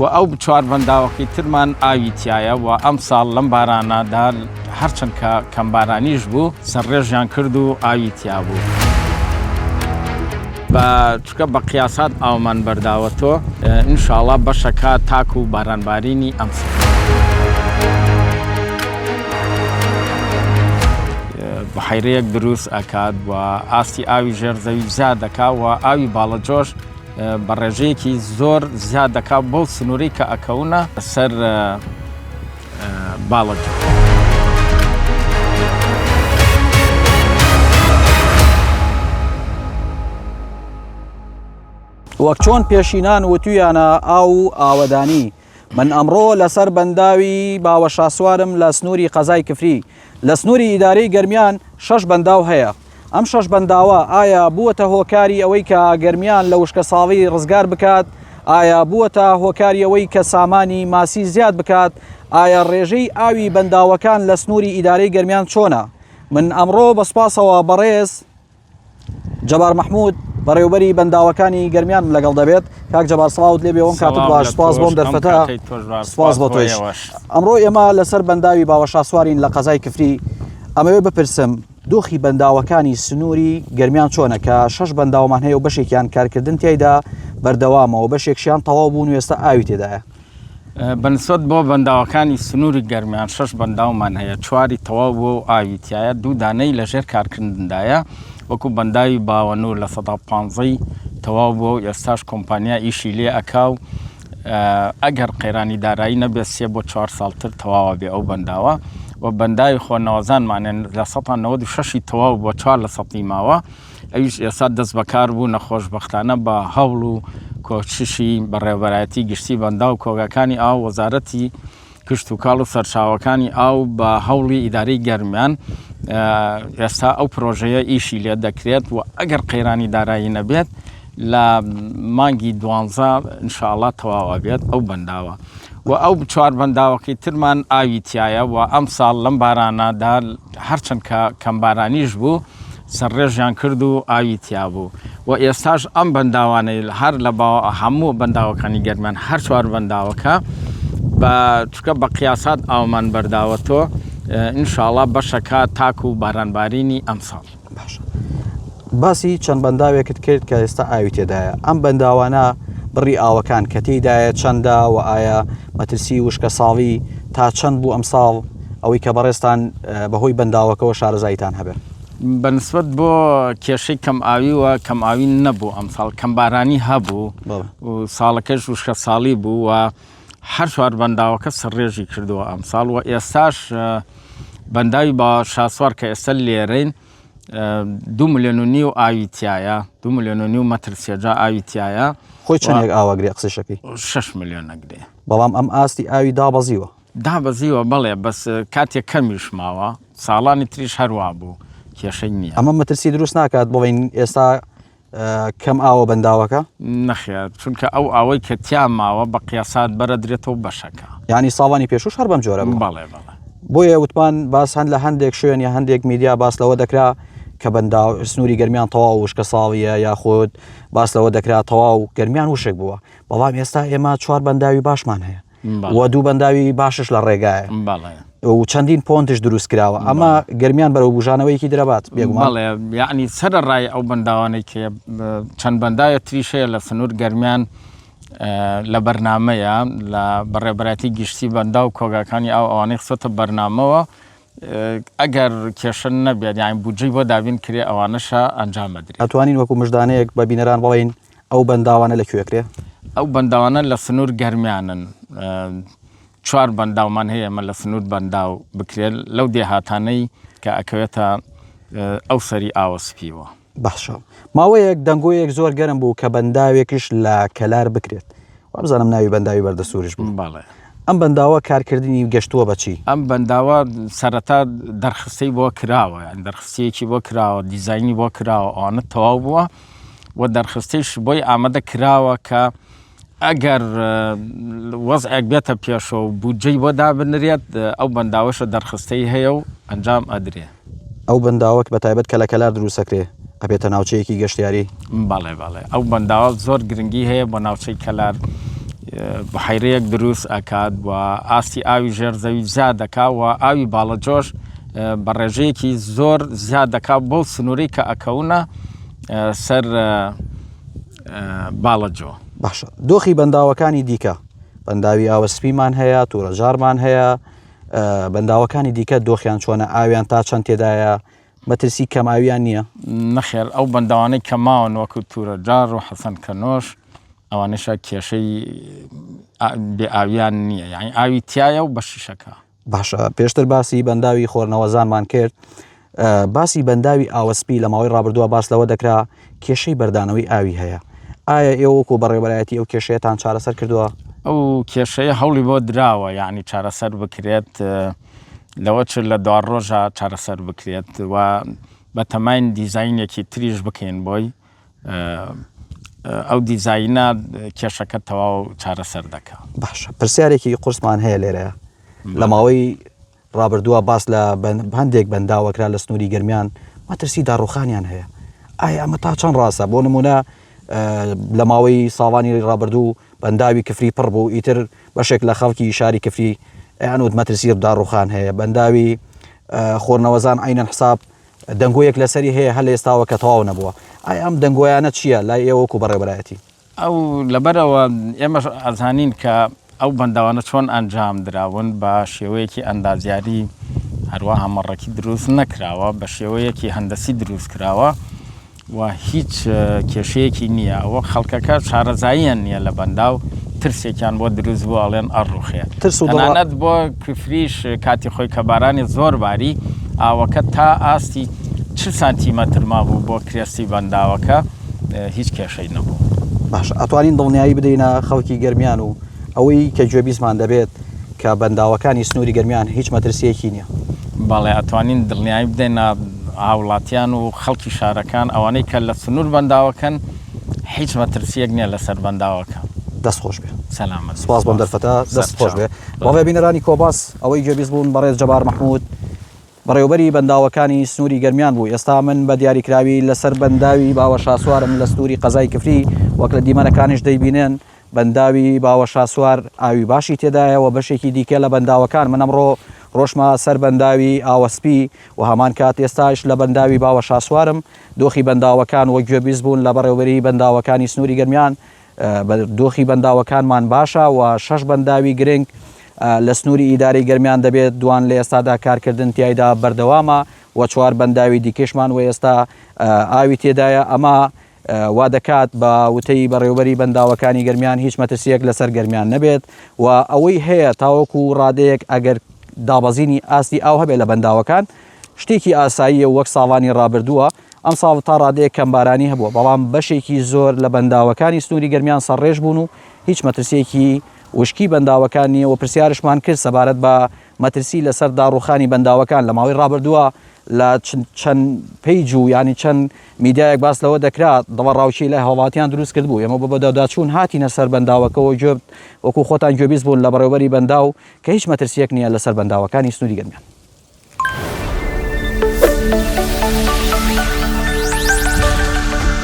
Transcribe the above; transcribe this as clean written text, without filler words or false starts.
و ئەو چوار بەنداوەکەی ترمان ئاوی تیایە و ئەمساڵ لەم بارانەدا هەرچەند کە کەمبارانیش بوو سەرڕێژیان کرد و ئاوی تیا بوو. بە چونکە بە قیاسات ئاومان بەرداوەتۆ ئینشاڵا بەشەکە تاکو بارانبارینی ئەمساڵ. بحیرەیەک دروست ئەکات و ئاستی ئاوی ژێر زەوی زیاد دەکا و ئاوی باڵەجۆش بە ڕێژەیەکی زۆر زیاد دەکات بەو سنووری کە ئەکەونە سەر باڵەجۆ. وەک چۆن پێشینان وتویانە ئاو و ئاوەدانی من ئەمڕۆ لەسەر بەنداوی باوە شاسوارم لە سنووری قەزای کفری لە سنووری ئیدارەی گەرمیان شەش بەنداو هەیە ئەم شەش بەنداوە ئایا بووەتە هۆکاری ئەوەی کە گەرمیان لە وشکەساڵی ڕزگار بکات؟ ئایا بووەتە هۆکاری ئەوەی کە سامانی ماسی زیاد بکات؟ ئایا ڕێژەی ئاوی بەنداوەکان لە سنووری ئیدارەی گەرمیان چۆنە؟ من ئەمڕۆ بە سوپاسەوە بەڕێز جەبار مەحمود بەڕێوبەری بەنداوەکانی گەرمیانم لەگەڵ دەبێت کاک جەبار سڵاوت لێبێ ئەم کاتت باش سپاس بۆم دەرفەتە سپاس بۆ تۆش ئەمڕۆ ئێمە لەسەر بەنداوی باوە شاسوارین لە قەزای کفری ئەمەوێ بپرسم دۆخی بەنداوەکانی سنووری گەرمیان چۆنە کە شەش بەنداومان هەیە و بەشێکیان کارکردن تیایدا بەردەوامە و بەشێکشیان تەواو بوون و ئێستا ئاوی تێدایە؟ بەنسبەت بۆ بەنداوەکانی سنووری گەرمیان شەش بەنداومان هەیە چواری تەواو بووە و ئاوی تایە دوو دانەی لەژێر کارکردندایە وەکو بەنداوی باوەنور لە سەدا پانزەی تەواو بووە و ئێستاش کۆمپانیا ئیشی لێ ئەکا و ئەگەر قەیرانی دارایی نەبێت سێ بۆ چوار ساڵ تر تەواوە بێ ئەو بەنداوە و بەنداوی خۆنەوەزانمانێن لە سەتا 96 تەواو بۆ چوار لە سەتی ماوە ئەویش ئێستا دەست بەکار بوو نەخۆشبەختانە بە هەوڵ و کۆششی بەڕێوەبەرایەتی گشتی بەنداو و کۆگاکانی ئاو وەزارەتی کشتوکاڵ و سەرچاوەکانی ئاو بە هەوڵی ئیدارەی گەرمیان ئێستا ئەو پرۆژەیە ئیشی لێ دەکرێت و ئەگەر قەیرانی دارایی نەبێت لە مانگی دوانزە انشاءڵا تەواوە بێت ئەو بەنداوە و ئەو چوار بەنداوەکەی ترمان ئاوی تایە و ئەم ساڵ لەم بارانەدا هەرچەند کە کەمبارانیش بوو سەرڕێژیان کرد و ئاوی تیابوو و ئێستاش ئەم بەنداوانەی هەر لە هەموو بەنداوەکانی گەرمیان هەر چوار بەنداوەکە بە چکە بە قیاسات ئاومان بەرداوە تۆ ئینشاڵا بەشەکە تاکو بارانبارینی ئەمساڵ. باشە باسی چەند بەنداوێکت کرد کە ئێستا ئاوی تێدایە ئەم بەنداوانە بڕی ئاوەکان کە تێیدایە چەندە و ئایا مەترسی وشکە ساڵی تا چەند بوو ئەمساڵ ئەوەی کە بەڕێزتان بەهۆی بەنداوەکەوە شارەزاییتان هەبێ. بە نسبەت بۆ کێشەی کەم ئاوی و کەم ئاوی نەبوو ئەمساڵ کەم بارانی هەبوو و ساڵەکەش وشکە ساڵی بوو و هەر چوار بەنداوەکە سەرڕێژی کردووە ئەمساڵ و ئێستاش بەنداوی با شاسوار کە ئێستا لێرەین دو ملیۆن و نیو ئاوی تایە دو ملیۆن و نیو مەتر سێجا ئاوی تایە خۆی چەندێک ئاواگرێ قسەشەکەی 6 ملیۆن ئەگرێ بەڵام ئەم ئاستی ئاوی دابەزیوە دابەزیوە بەڵێ بەس کاتێک کەمیش ماوە ساڵانی تریش هەروا بوو کێشەی نییە. ئەمە مەترسی دروست ناکات بڵێین ئێستا کەم ئاوە بەنداوەکە؟ نەخێر چونکە ئەو ئاوەی کە تیا ماوە بە قیاسات بەرەدرێتەوە بەشەکە. یانی ساڵانی پێشوش هەر بەم جۆرە بوو؟ بەڵێ بەڵێ. بۆیە وتمان باس هەند لە هەندێک شوێن یا هەندێک میدیا باس لەوە دەکرا کە بەنداو سنووری گەرمیان تەواو وشکە ساڵیە یاخود باس لەوە دەکرا تەواو گەرمیان وشک بووە بەڵام ئێستا ئێمە چوار بەنداوی باشمان هەیە و دوو بەنداوی باشش لە ڕێگایە و چەندین پۆنتش دروست کراوە ئەمە گەرمیان بەرەو بژانەوەیەکی درەبات بێگومان یعنی سەرە ڕای ئەو بەنداوانەی کە چەند بەندایە تریشەیە لە سنوور گەرمیان لە بەرنمەیە لە بەڕێبەتی گشتی بەندا و کۆگاکانی ئەو ئەوانەی خسۆتە بەرنمەوە ئەگەر کێشە نەبێت یان بودجەی بۆ دابین کرێ ئەوانەشە ئەنجام بدرێت. ئەتوانین وەکو مژدانەیەک بە بینەران بڵێین ئەو بەنداوانە لە کوێ کرێ؟ ئەو بەنداوانە لە سنوور گەرمیانن. چوار بەنداومان هەیە ئەمە لە سنوور بەنداو بکرێت لەو دێهاتانەی کە ئەکەوێتە ئەو سەری ئاوە سپیوە. باشە ماوەیەک دەنگۆیەک زۆر گەرم بوو کە بەنداوێکیش لە کەلار بکرێت وابزانم ناوی بەنداوی بەردەسووریش بوو. بەڵێ. ئەم بەنداوە کارکردنی گەشتووە بە چی؟ ئەم بەنداوە سەرەتا دەرخستەی بۆ کراوە یان دەرخستەیەکی بۆ کراوە دیزاینی بۆ کراوە ئەوانە تەواو بووە و دەرخستەیش بۆی ئامادە کراوە کە ئەگەر وەزعێک بێتە پێشەوە و بودجەی بۆ دابنرێت ئەو بەنداوەشە دەرخستەی هەیە و ئەنجام ئەدرێ. ئەو بەنداوە بە تایبەت کە لە کەلار دروست ئەکرێ ئەبێتە ناوچەیەکی گەشتیاری؟ بەڵێ بەڵێ ئەو بەنداوە زۆر گرنگی هەیە بۆ ناوچەی کەلار. بحیرەیەک دروست ئەکات و ئاستی ئاوی ژێر زەوی زیاد دەکا و ئاوی باڵەجۆش بە ڕێژەیەکی زۆر زیاد دەکا بەو سنووری کە ئەکەونە سەر باڵەجۆ. باشە دۆخی بەنداوەکانی دیکە بەنداوی ئاوە سپیمان هەیە تورەجارمان هەیە بەنداوەکانی دیکە دۆخیان چۆنە ئاویان تا چەند تێدایە مەترسی کەمئاویان نییە؟ نەخێر ئەو بەنداوانەی کە ماون وەکو تورەجار و حەسەن کەنۆش ئەوانەشە کێشەی بێ ئاویان نییە یانی ئاوی تایە و بەشیشەکە. باشە پێشتر باسی بەنداوی خۆرنەوەزانمان کرد باسی بەنداوی ئاوەسپی لە ماوەی ڕابردووە باس لەوە دەکرا کێشەی بەردانەوەی ئاوی هەیە ئایا ئێوە وەکو بەڕێوەبەرایەتی ئەو کێشەیەتان چارەسەر کردووە؟ ئەو کێشەیە هەوڵی بۆ دراوە یعنی چارەسەر بکرێت لەوە چ لە دوا ڕۆژە چارەسەر بکرێت و بەتەماین دیزینێکی تریش بکەین بۆی ئەو دیزینە کێشەکە تەواو چارەسەر دەکا. باشە پرسیارێکی قورسمان هەیە لێرە لە ماوەی ڕابردووە باس لە هەندێک بەنداوە کرا لە سنووری گەرمیان مەترسی داڕوخانیان هەیە ئایا ئەمە تا چەند ڕاستە بۆ نمونە لە ماوەی ساڵانی ڕابردوو بەنداوی کفری پڕ بوو ئیتر بەشێک لە خەڵکی شاری کفری ئەیانوت مەترسی داڕوخان هەیە بەنداوی خۆرنەوەزان عینەن حساب دەنگۆیەک لەسەری هەیە هەر لە ئێستاوە کە تەواو نەبووە ئایا ئەم دەنگۆیانە چییە لای ئێوە وەکو بەڕێوەبەرایەتی؟ ئەو لەبەرئەوە ئێمەش ئەزانین کە ئەو بەنداوانە چۆن ئەنجام دراون بە شێوەیەکی ئەندازیاری هەروەها مەڕەکی دروست نەکراوە بە شێوەیەکی هەندەسی دروست کراوە و هیچ کێشەیەکی نییە ئەوە خەڵکەکە شارەزاییان نییە لە بەنداو ترسێکیان بۆ دروست بوو ئەڵێن ئەڕوخێ ترس و دڵ تەنانەت بۆ کفریش کاتی خۆی کە بارانی زۆر باری ئاوەکە تا ئاستی 40 سانتیمەتر مابوو بۆ کرێستی بەنداوەکە هیچ کێشەی نەبوو. باشە ئەتوانین دڵنیایی بدەینە خەڵکی گەرمیان و ئەوەی کە گوێبیستمان دەبێت کە بەنداوەکانی سنووری گەرمیان هیچ مەترسییەکی نییە؟ بەڵێ ئەتوانین دڵنیایی بدەینە هاوڵاتیان و خەڵکی شارەکان ئەوانەی کە لە سنوور بەنداوەکەن هیچ مەترسییەک نییە لەسەر بەنداوەکە. دەست خۆش بێ. سەلامەت بی. سپاس بۆم دەرفەتە. دەست خۆش بێ. بەڵێ بینەرانی کۆباس ئەوەی گوێبیست بوون بەڕێز جەبار مەحموود بەڕێوەبەری بەنداوەکانی سنووری گەرمیان بوو، ئێستا من بە دیاریکراوی لەسەر بەنداوی باوەشاسوارم لە سنووری قەزای کفری، وەک لە دیمەنەکانیش دەیبینن بەنداوی باوەشاسوار ئاوی باشی تێدایە و بەشێکی دیکە لە بەنداوەکان، من ئەمڕۆ ڕۆشتمە سەر بەنداوی ئاوەسپی و هەمان کات ئێستاش لە بەنداوی باوەشاسوارم، دۆخی بەنداوەکان وەک گوێبیست بوون لە بەڕێوەبەری بەنداوەکانی سنووری گەرمیان دۆخی بەنداوەکانمان باشە و شەش بەنداوی گرنگ لە سنووری ئیدارەی گەرمیان دەبێت، دوان لە ئێستادا کارکردن تیایدا بەردەوامە و چوار بەنداوی دیکەشمان و ئێستا ئاوی تێدایە، ئەمە وا دەکات بە وتەی بەڕێوبەری بەنداوەکانی گەرمیان هیچ مەترسییەک لەسەر گەرمیان نەبێت و ئەوەی هەیە تاوەکو ڕادەیەک ئەگەر دابەزینی ئاستی ئاو هەبێت لە بەنداوەکان شتێکی ئاساییە و وەک ساڵانی ڕابردووە ئەمساڵ تا ڕادەیەک کەمبارانی هەبووە، بەڵام بەشێکی زۆر لە بەنداوەکانی سنووری گەرمیان سەرڕێژ بوون و هیچ مەترسییەکی وشکی بەنداوەکان نییە و پرسیارشمان کرد سەبارەت بە مەترسی لەسەر داڕووخانی بەنداوەکان لە ماوەی ڕابردووە لە چەند پەیج و یانی چەند میدیایەک باس لەوە دەکرا دڵەڕاوکێی لای هاوڵاتیان دروست کردبوو ئێمە بە بەدواداچوون هاتینە سەر بەنداوەکەوە گوێ وەکو خۆتان گوێبیست بوون لە بەڕێوەبەری بەنداو کە هیچ مەترسییەک نییە لەسەر بەنداوەکانی سنووری گەرمیان.